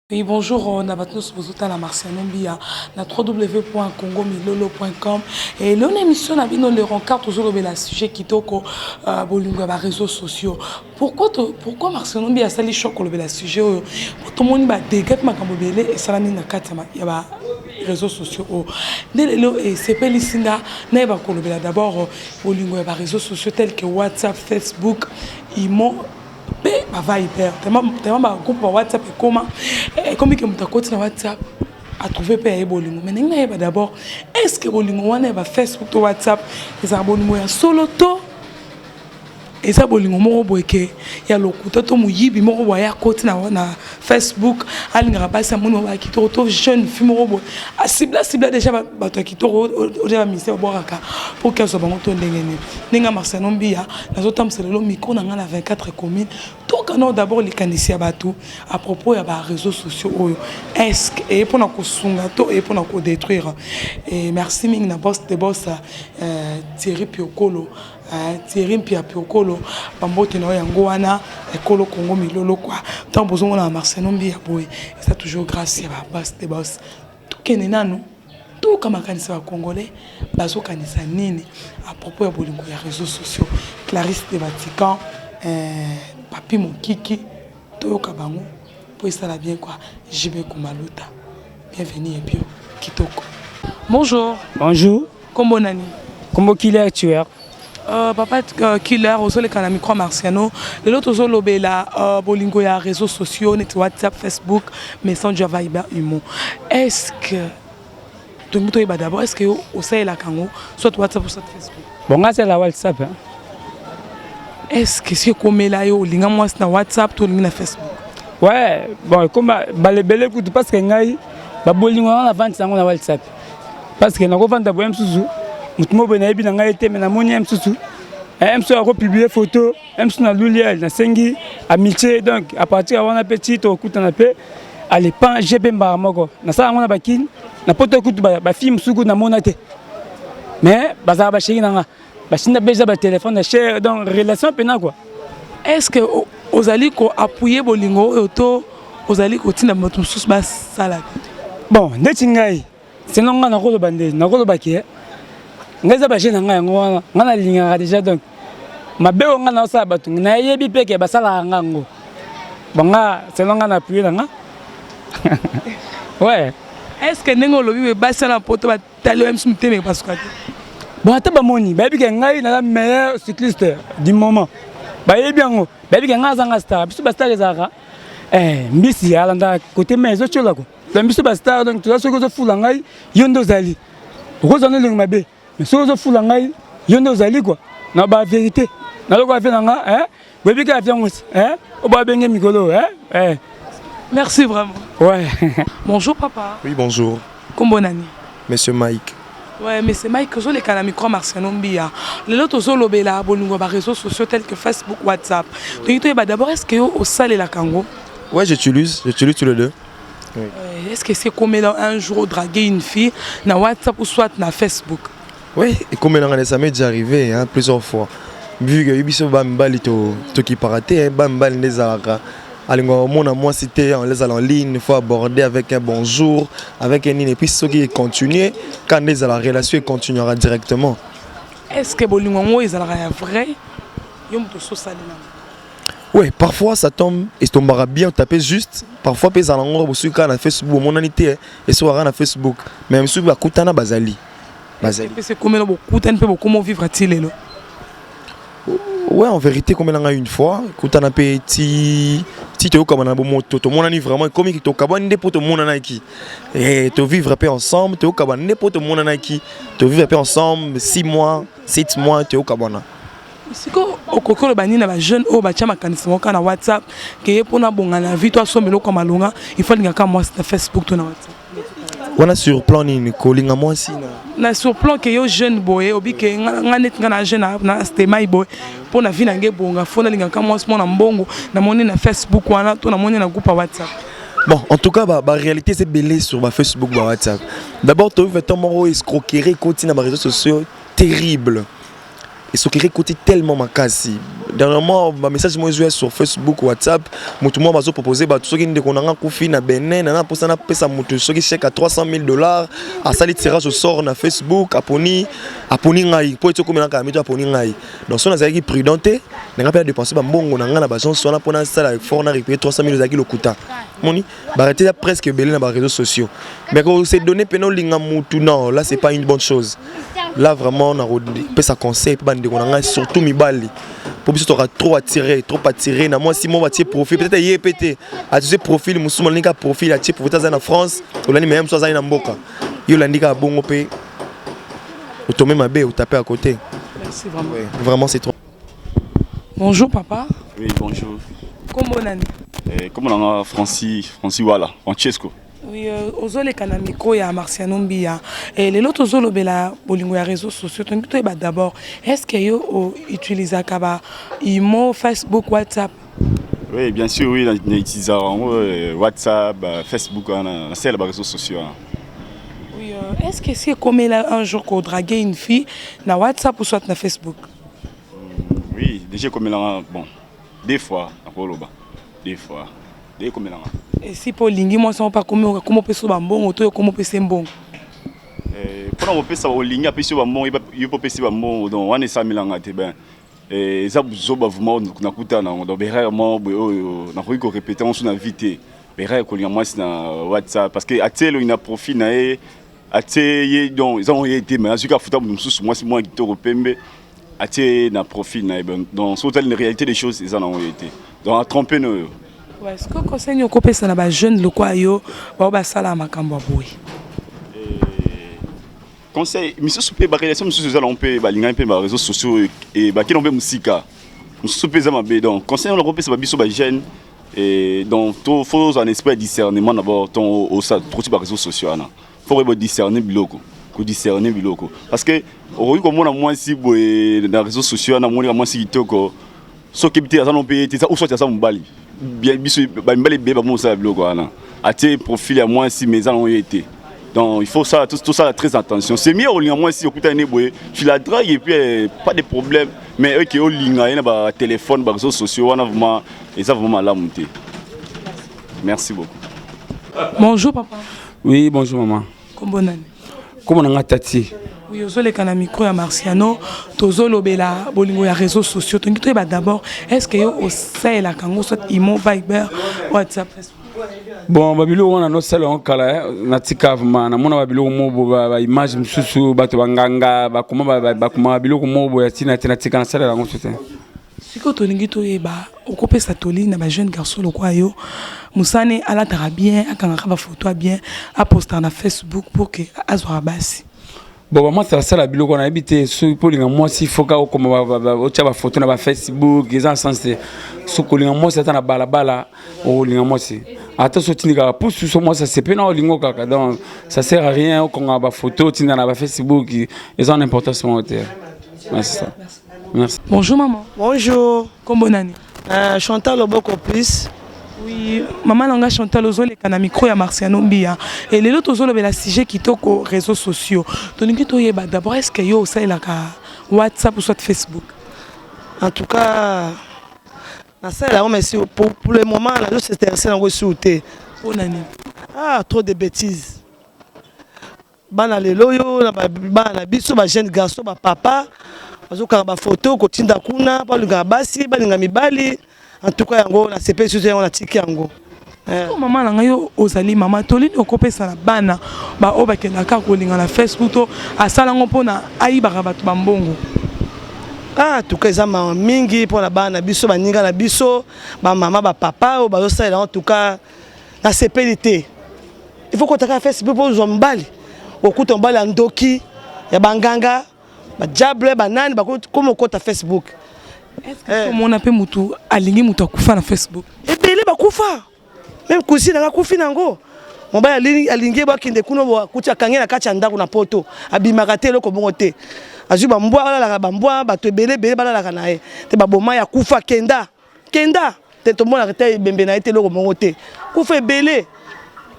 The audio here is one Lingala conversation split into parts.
Oui, bonjour, na bato nyonso bozotala Marciano Mbiya na www.congomilolo.com et lelo na émission na bino Le Rencard, tozolobela sujet kitoko, bolingo ya baréseaux sociaux. Pourquoi Marciano Mbiya asali choc kolobela sujet oyo? Po tomoni badégâts mpe makambo ebele esalami na kati ya ba réseaux sociaux oyo. Nde lelo esepelisi nga nayeba kolobela d'abord bolingo ya baréseaux sociaux tel que WhatsApp, Facebook, Imo mpe baViber, tellement bagroupe ba WhatsApp ekoma, ekomi ke moto akoti na WhatsApp, atrouve mpe aye bolingo. Mais ndenge nayeba d'abord, est ce que bolingo wana ya baFacebook to WhatsApp ezala bolingo ya solo to eza bolingo moko boye ke ya lokuta, to moyibi moko boye aya akoti na Facebook, alingaka basi, amoni mo baya kitoko to jeune fille moko boye, acibla cibla déjà bato ya kitoko oyo baministère babwakaka mpo ke azwa bango, to ndenge nini? Ndenge Marciano Mbiya nazotambwisa lelo micro na ngai na 24 commune, tokana d'abord likanisi ya bato à propos ya baréseaux sociaux oyo. Est ce que eye mpona kosunga to eye mpona kodétruire? Et merci mingi na boss de boss, Thierry Piokolo, Thierry Mpia Piokolo, bambote na yo. Yango wana ekolo Congo Milolo kwa ntango bozomona na Marciano Mbiya boye, eza toujours grâce ya baboss de boss. Tokende nanu toyoka makanisi ya bacongolais, bazokanisa nini à propos ya bolingo ya réseaux sociaux. Clarisse de Vatican, Papi Mokiki, toyoka bango mpo esala bien quoi. JB Kumaluta, bienvenue ebio kitoko. Bonjour. Bonjour. Kombo nani? Kombo Killer Tueur. Papa Killer, ozoleka na micro Marciano. Lelo tozolobela bolingo ya réseaux sociaux neti WhatsApp, Facebook, Messenger, Viber, Imo. Est ce que tolingi toyeba d'abord, est ce que yo osalelaka yango, soit WhatsApp ou soit Facebook? Bon, nga asala WhatsApp, hein. Est ce que soki ekomela yo olinga mwasi na WhatsApp to olingi na Facebook? Ouais, bon, ekoma balebele kutu, parce que ngai babolingo nga navandisa yango na WhatsApp, parce que nakovanda boye, mosusu motu mo boye nayebi na ngai te, me namoni ye mosusu, mosusu akopublie photo ye, mosusu naluli ye, nasengi amitié. Donc à partir ya wana mpe ti tokutana mpe alepan je mpe mbala moko nasala yango na bakini na poto kutu. Bafille mosusu kutu namona te, mais bazalaka bachéri na nga, basinda mpe eza batelefone na cher, donc relation mpena quoi. Est ce que ozali koappuyer bolingo oyo to ozali kotinda bato mosusu basala te? Bon, ndeti ngai, sinon ngai nakoloba nde nakoloba ke ngai eza baje na ngai yango wana ngai nalingaka déjà. Donc mabe oyo ngai naosala, bato nayebi mpe ke basalaka nga yango. Bon, nga selon ngai na appuye na nga, ouais. Est ce que ndenge olobi boye, basi wana poto batali oyo misu motema epasuka te? Bon, ata bamoni, bayebi ke ngai naza meilleur cycliste du moment, bayebi yango, bayebi ke ngai azanga star. Biso bastar ezalaka mbisi alandaka kote mai ezotiola ko. Donc biso bastar, donc toza, soki ozofula ngai, yo nde ozali, okozwa na elongi mabe, mais soki ozofula ngai, yo nde ozali quoi, na bavérité naloko afe na nga, boyebi ke afi yango oyo babenge mikolo. Merci vraiment. Ouais. Bonjour papa. Oui, bonjour. Kombo nani? Monsieur Mike. Ouais, mais c'est Mike, ozoleka na micro Marciano Mbiya. Lelo tozolobela bolingo ya baréseaux sociaux tels que Facebook, WhatsApp. Tolingi toyeba d'abord, est ce que yo osalelaka yango? Ouais, j'utilise tous les deux. Oui. Est ce que c'est comme un jour draguer une fille na WhatsApp ou soit na Facebook? Oui, et comme ça m'est déjà arrivé, hein, plusieurs fois. Vu que biso bamibali tokipaka te, bamibali nde ezalaka alingaka komona mwasi te, ezala en ligne, il faut aborder avec un bonjour, avec un nini, et puis soki econtinue quand nde ezala relation econtinuera directement. Est ce que bolingo yango ezalaka ya vrai, yo moto ososalela? Ouais, parfois ça tombe, etombaka bien, tape juste. Parfois mpe ezala yango bosuki kaka na Facebook, omonani te, esokaka na Facebook, mais misusu bakutana, bazali bazali. Mpe sekomela bokutani mpe bokoma ovivre ti lelo? Ouais, en vérité, komelanga une fois, kutana mpe ti ti toyokama na bomoto, tomonani vraiment, ekomi tokabwani nde mpo tomonanaki, tovivre mpe ensemble, toyokabwana nde mpo tomonanaki, tovivre mpe ensemble 6 mois, 7 mois, toyokabwana. Sikoyo okoki oloba nini na bajeune oyo batya makanisi moko kaka na WhatsApp, ke ye mpona bonga na vie to asomba eloko ya malonga, il faut alingaka mwasi na Facebook to na WhatsApp? Wana sur plan nini, kolinga mwasi na? Na sur plan ke yo jeune boye obi ke nga neti nga na jeune na stemai boye, mpo na vie na ngai ebonga, fo nalingaka mwasi mpo na mbongo, namoni na Facebook wana to namoni na groupe ya WhatsApp. Bon, en tout cas, ba réalité c'est belé sur ba Facebook, ba WhatsApp. D'abord, tu as vu escroquerie côté dans les réseaux sociaux terrible. Escroquerie côté tellement makasi. Dernièrement, ba message moko ezoya sur Facebook, WhatsApp, moto moko bazopropose bato, soki ndeko na nga akufi na Benin, nana mposa napesa moto soki chèque ya 300 000 $, asali tirage au sort na Facebook, aponi ngai mpo eti okomela kaka mito, aponi ngai. Donc so nazalaki prudent te, na ngai mpe nadépenser bambongo na ngai na baagence wana mpo nasala effort na récupérer 300 000. Ezalaki lokuta. Moni baarrêté ya presque ebele na baréseaux sociaux, mais se donner pene olinga mutu, non, là c'est pas une bonne chose. Là vraiment nakopesa conseil mpe bandeko na ngai, surtout mibali, mpo biso toka trop attiré, trop attiré na mwasi mo batie profil, peut-être ye pe te atie profil mosusu, molandi kaka profil, atie profil, aza na France, olandi, mais mosusu azali na mboka, yo olandi kaka bongo mpe otombe mabe, otape à côté. Merci vraiment. Ouais, vraiment c'est trop. Bonjour papa. Oui, bonjour. Kombo nani? Comment on a Francis, Francis Wala, Francesco. Oui, ozoleka na micro ya Marciano Mbia. Lelo tozolobela bolingo ya réseaux sociaux. Tolingi toyeba d'abord, est ce que yo outilisaka ba imo, Facebook, WhatsApp? Oui, bien sûr, oui, on utilise WhatsApp, Facebook, on a les réseaux sociaux, hein. Oui, est ce que si ekomela un jour kodraguer une fille na WhatsApp ou soit na Facebook? Oui, déjà comme là, bon, des fois, des fois, des comme là. Esi mpo olingi mwasi moko mpe akomi opesa bambongo to okomi opesa mbongo? Mpona kopesa, olingi apesi yo bambongo, yo mpo opesi bambongo, donc wana esamelanga te. Ben eza buzoba vraiment, nakuta nango. Donc berere moko boye oyo nakoki korépéter ngo so na vie te, berere kolinga mwasi na WhatsApp, parce que atie elongi na profil na ye, atie ye, donc eza ngo ye te, mais azwiki afuta moto mosusu, mwasi mwana kitoko pembe, atie ye na profil na ye. Donc soki otali réalité des choses, eza nango ye te, donc atrompe no oyo. Est ce que conseil nini okopesa na bajeune lokwa yo bao basala makambo ya boye? Conseil misusu mpe, barelation mosusu eza nango mpe balingani mpe baréseaux sociaux, bakende mpe mosika, mosusu mpe eza mabe. Donc conseil wana kopesa babiso bajeune, donc faut ozala na esprit ya discernement d'abord. Ton toti baréseaux sociaux wana, faut koyeba discerner biloko, kodiscerner biloko, parce que okoki komona mwasi boye na réseaux sociaux wana, omonika mwasi kitoko, soki ebi te aza no mpe te, eza soit aza mobali. Biso bamibali ebele bamosala biloko wana, atie profil ya mwasi, mais eza nango ye te. Donc il faut ça, tout, tout ça, très attention. C'est mieux olinga mwasi okutani boye, tu la dragues et puis pas de problème, mais oke olinga ye na batéléphone, baréseaux sociaux wana, vraiment eza vraiment malamu te. Merci beaucoup. Bonjour papa. Oui, bonjour maman. Kombo nani? Kombo na nga Tati. Oui, ozoleka na micro ya Marciano. Tozolobela bolingo ya réseaux sociaux. Tolingi toyeba d'abord, est ce que yo osalelaka yango, soit imo, Viber, WhatsApp, Facebook? Bon, babiloko wana nosala yango kala, natika vraiment. Namona babiloko moko, baimage mosusu, bato banganga bakoma biloko moko boye ya ntina te. Natika, nasalela yango so te. Sikoyo tolingi toyeba, okopesa toli na bajeune garçon lokwa yo mosani alataka bien, akangaka bafoto ya bien, apostaka na Facebook pour que azwaka basi? Bon, bamwasi basala biloko, nayebi te. Soki mpo olinga mwasi, foka okoma otya bafoto na bafacebook, eza na sens te. Soki olinga mwasi, ata na balabala olinga mwasi, ata so otindikaka pusu, so mwasi asepe na olingo kaka. Donc ça sert à rien okonga bafoto, otinda na bafacebook, eza na importance moko te. Merci, ça. Merci. Bonjour maman. Bonjour. Kombo nani? Chantal Loboko Plus. Oui, mama na nga Chantal, ozoleka na micro ya Marciano Mbia. E lelo tozolobela sujet kitoko, réseaux sociaux. Tolingi toyeba d'abord, est ce que yo osalelaka WhatsApp ou soit Facebook? En tout cas, nasalela yango, mais pour le moment nazo s'intéresser nango esu te. Mpo na nini? Ah, trop de bêtises. Bana lelo oyo, na bana na biso, bajeune garçon, bapapa bazokanga bafoto kotinda kuna, balingaka basi, balinga mibali. En tout cas yango nasepeli susu, yango natiki yango. Sikoyo mama na ngai, yo ozali mama, tolini okopesa na bana baoyo bakendaka kolinga na Facebook to asala yango mpona ayibaka bato bambongo? Ah, en tout cas eza mawa mingi mpona bana na biso, baninga na biso, bamama, bapapa oyo bazosalela. En tout cas nasepeli te. Il faut kotaka Facebook mpo ozwa mobali, okuta mobali ya ndoki, ya banganga, badiable, banani bakoma okota Facebook. Omona mpe motu alingi motu akufa na Facebook? Ebele bakufa. Même cousine nanga akufi nango. Mobali alingi ye, bakende kuna, akuti akangi na kati ya ndako na Poto, abimaka te, eloko bongo te. Azwi bambwa, balalaka bambwa, bato ebele ebele balalaka na ye te, baboma ye, akufa. Kenda kenda te, tomonaka te ebembe na ye te, eloko bongo te. Kufa ebele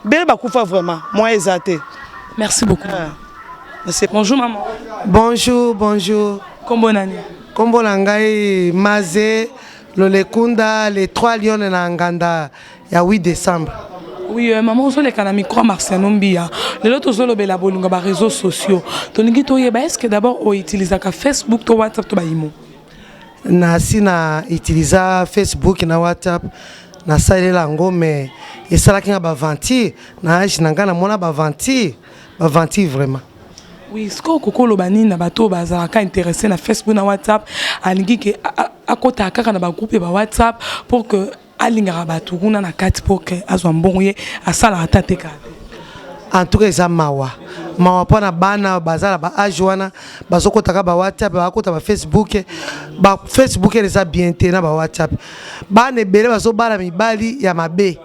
ebele bakufa, vraiment moyen eza te. Merci beaucoup. Ah. Merci. Bonjour maman. Bonjour, bonjour. Kombo nani? Kombo na ngai Maze Lolekunda, les trois lions na nganda ya 8 décembre. Oui, maman ozoleka na micro Marciano Mbia. Lelo tozolobela bolingo ba réseaux sociaux. Tolingi toyeba, est-ce que d'abord outilisaka Facebook to WhatsApp to baimo? Nasi na utiliza Facebook na WhatsApp, nasalela yango, mais esalaki nga baaventure na age na ngai. Namona baaventure, baaventure vraiment. Oui, sikoyo okoki oloba nini na bato oyo bazalaka intéressé na Facebook na WhatsApp, alingi ke akotaka kaka na bagroupe ya bawhatsapp pour que alingaka bato kuna na kati, pour que azwa mbongo, ye asalaka ata te kaka te? En tout cas, eza mawa, mawa mpo na bana baza na baage wana, bazokotaka bawhatsapp, bakota bafacebook. Bafacebook eza bien te na bawhatsapp. Bana ebele bazobala mibali ya mabe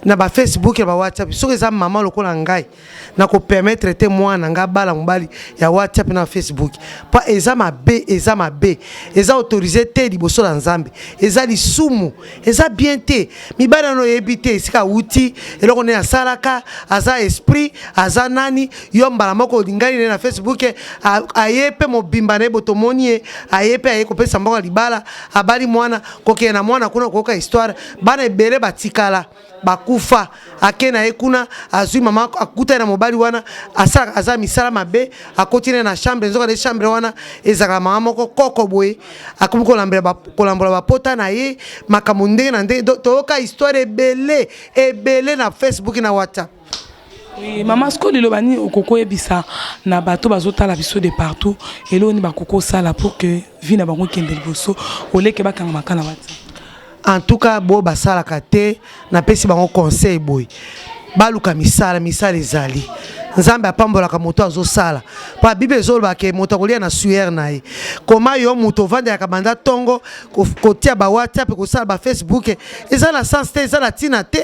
na bafacebook, na bawhatsapp. Soki eza mama lokola ngai, nakopermettre te mwana ngai abala mobali ya WhatsApp na Facebook, mpo eza mabe, eza mabe, eza autorisé te liboso na Nzambe, eza lisumu, eza bien te. Mibali wana oyebi te esika awuti, eloko nini asalaka, aza esprit, aza nani. Yo mbala moko olingani ne na Facebook, aye mpe mobimba na ye, bo tomoni ye, aye mpe, aye kopesa mbongo ya libala, abali mwana, kokende na mwana kuna, koyoka histoire, bana ebele batikala bakufa. Ake na ye kuna, azwi mama, akutani na mobali wana, asalaka, aza misala mabe, akoti ne na chambre. Nzoka nde chambre wana ezalaka mama moko koko boye, akomi kolambola bapota na ye, makambo ndenge na ndenge. Toyoka histoire ebele ebele na Facebook na WhatsApp. Oui, mama, sikoyo liloba nini okoki oyebisa na bato bazotala biso de partout, eloko nini bakoki kosala pour que vie na bango ekende liboso, oleke bakanga maka na WhatsApp? En tout cas, bo basalaka te, napesi bango conseil boye: baluka misala. Misala ezali, Nzambe apambolaka moto azosala, mpo Bible ezoloba ke moto akolia na sueur na ye. Koma yo moto ovandelaka banda ntongo kotia bawhatsapp, kosala bafacebook, eza na sens te, eza na ntina te.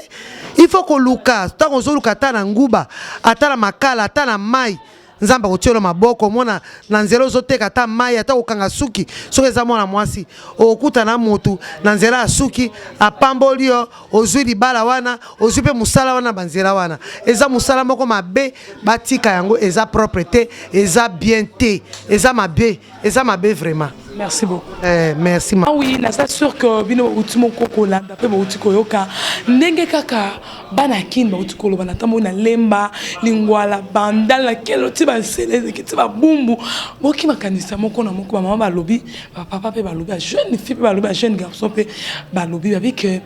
Il faut koluka. Ntango ozoluka, ata na nguba, ata na makala, ata na mai, Nzambe akotiela maboko. Omona na nzela ozoteka ata mai, ata kokanga suki, soki eza mwana mwasi, okuta na motu na nzela ya suki, apamboli yo, ozwi libala wana, ozwi mpe mosala wana. Banzela wana eza mosala moko mabe, batika yango, eza propre te, eza bien te, eza mabe, eza mabe vraiment. Merci beaucoup. Merci ma. Ah oui, naza sûr que bino bauti moko kolanda mpe bauti koyoka ndenge kaka bana Kini bauti koloba na ntambo na Lemba, Lingwala, Bandala, Kelo ti Baselezeke ti Babumbu. Boki makanisa moko na moko. Bamama balobi, bapapa mpe balobi, bajeune fille mpe balobi, bajeune garçon mpe balobi. Babi ke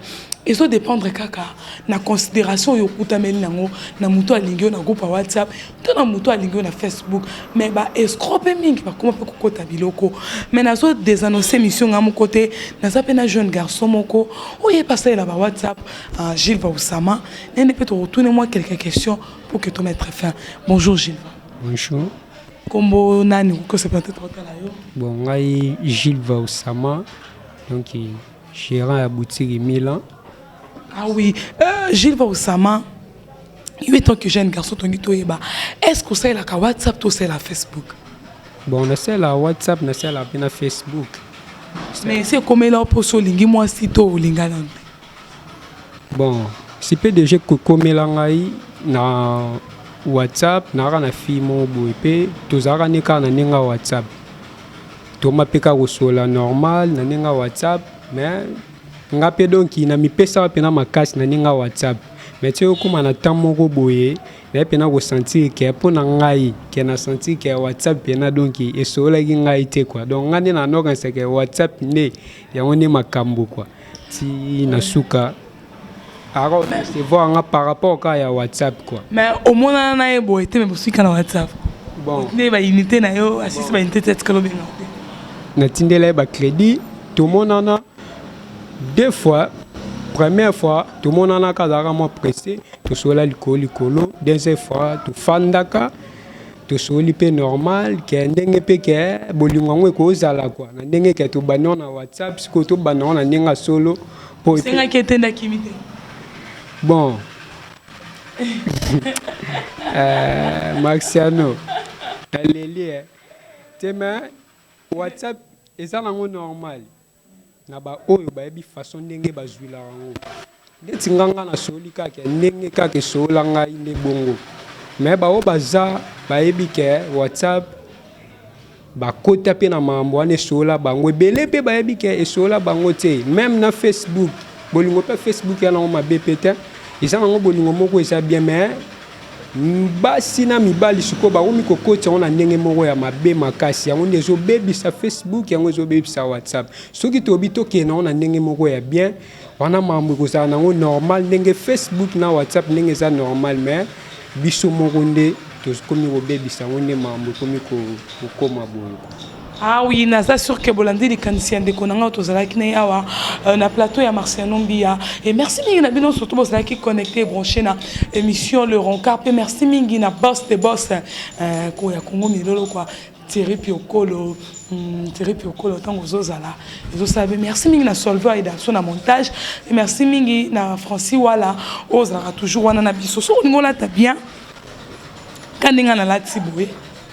ezodépendre kaka na considération oyo okutameli nango na moto alingi yo na groupe ya WhatsApp to na moto alingi yo na Facebook. Mais baescroc mpe mingi bakoma mpe kokota biloko. Mais nazo désannonce émission nga moko te, naza mpe na jeune garçon moko oyo yepa asalela ba WhatsApp, Gilles Bausama nene, mpe tokotune mwa quelques questions pour que tomettre fin. Bonjour Gilles. Bonjour. Kombo nani? Okoki peut-être otala yo. Bon, ngai Gilles Vausama, donc gérant ya boutique Milan. Ah oui, Gilles Bausama, yo étant que jeune garçon, tongi toyeba, est ce que osalelaka WhatsApp to osalela Facebook? Bon, nasala WhatsApp, nasala mpe na Facebook. Mais esi ekomela mposo olingi mwasi to olinga nano te? Bon, si mpe déjà kokomela ngai na WhatsApp, nazalaka na fille moko boye, mpe tozalaka ne kaka na ndenge ya WhatsApp, toma mpe kaka kosola normal na ndenge ya WhatsApp. Mais nga mpe donc na mipesaka mpena makasi na ndenge ya WhatsApp. Mais ti okóma na temps moko boye, naye mpena kosentir ke mpo na ngai ke na sentir ke WhatsApp mpena donc esololaki ngai te quoi. Donc ngai nde nanokanisa ke WhatsApp nde yango nde makambo quoi, ti na suka recevoir nga par rapport kaka ya WhatsApp quoi. Mais omonana na ye boye te, mais bosika na WhatsApp? Bon. Nde baunité na yo asisi baunité te, atikala obenga te? Natindela ye bacrédit, tomonana deux fois. Première fois tomonanaka, azalaka mwa pressé, tosola likolo likolo. Deuxième fois tofandaka, tosoli mpe normal, ke ndenge mpe ke bolingo yango ekozala kua na ndenge ke tobandi na WhatsApp, sikoyo tobanda yango na ndenge ya solo mpo osengaki ete ndakimi te? Bon, Marciano, naleli te, mais WhatsApp eza nango normal na baoyo bayebi façon ndenge bazwilaka yango. Neti nga, nga nasoli kaka ndenge kaka esola ngai nde bongo, mais baoyo baza bayebi ke WhatsApp. Bakota mpe na makambo wana, esolola bango ebele mpe bayebi ke esolola bango te. Même na Facebook, bolingo mpe Facebook ya nango mabe mpe te, eza nango bolingo moko eza bien, mais basi na mibali sikoyo bakomi kokotisa yango na ndenge moko ya mabe makasi. Yango nde ezobebisa Facebook, yango ezobebisa WhatsApp. Soki toyebi tokende yango na ndenge moko ya bien wana, makambo ekozala nango normal, ndenge Facebook na WhatsApp ndenge eza normal. Mais biso moko nde tokomi kobebisa yango, nde makambo ekomi kokóma boye. Ah oui, naza sûr que bolandi likanisi ya ndeko na ngai tozalaki na ye awa na plateau ya Marciano Mbia. Et merci mingi na bino surtout bozalaki connecté, branché na émission Le Rencard. Mpe merci mingi na boss de boss ya Congo Milolo quoi, Thierry Piokolo, Thierry Piokolo, ntango ozozala ezosala be. Merci mingi na Solver Aida so na montage. Et merci mingi na Francis Wala oyo ozalaka toujours wana na biso. Soki olingi olata bien ka ndenge nalati boye,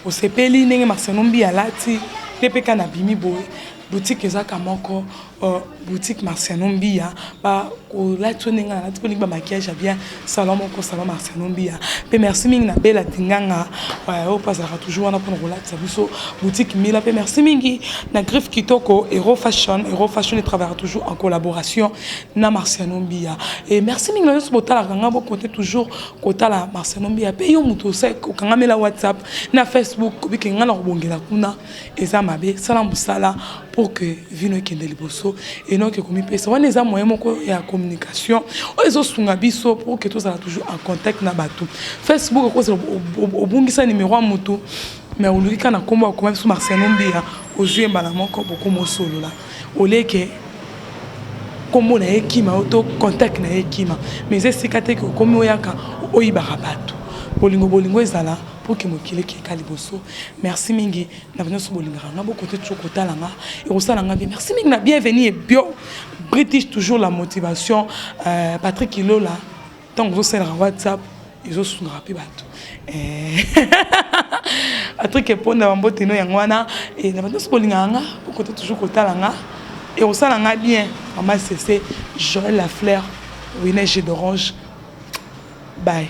osepeli ndenge Marciano Mbi alati nde mpe ka nabimi boye, boutique ezaka moko, boutique Marciano Mbia. Bakolati yo ndenge nalati, mpo olingi bamaquillage ya bien, salon moko, salon Marciano Mbia. Mpe merci mingi na Bela Dinganga oyo mpo azalaka toujours wana mpona kolatisa biso, boutique Mila. Mpe merci mingi na Griffe Kitoko, Hero Fashion. Hero Fashion etravaillera toujours en collaboration na Marciano Mbia. Et merci mingi na nyonso botalaka nga, bokote toujours kotala Marciano Mbia. Mpe yo moto okangamela WhatsApp na Facebook, obike nga na kobongela kuna, eza mabe. Sala mosala pour que vino ekende liboso. Enoki komipesa wana eza moyen moko ya communication oyo ezosunga biso pour que tozala toujours en contact na bato. Facebook okozala obungisa numéro ya motu, mais oluki kaka na nkombo akoma biso Marciano Mbia, ozwi mbala moko, bokoma osolola oleke nkombo na ye kima oyo to contact na ye kima. Mais eza esika te ke okomi oyaka oyibaka bato. Bolingo, bolingo ezala pour que mokili ekeka liboso. Merci mingi na nyonso bolingaka nga, bokote toujours kotala nga, ekosala nga bien. Merci mingi na Bienvenue Ebio British, toujours la motivation, Patrick Ilola. Ntango ozosalelaka WhatsApp, ezosungaka mpe bato. Patrick Eponda, bamboteno yango wana. Na bato nyonso bolingaka nga, bokote toujours kotala nga, ekosala nga bien. Mama Cc Joël Lafleur, Winner G d'Orange, bye.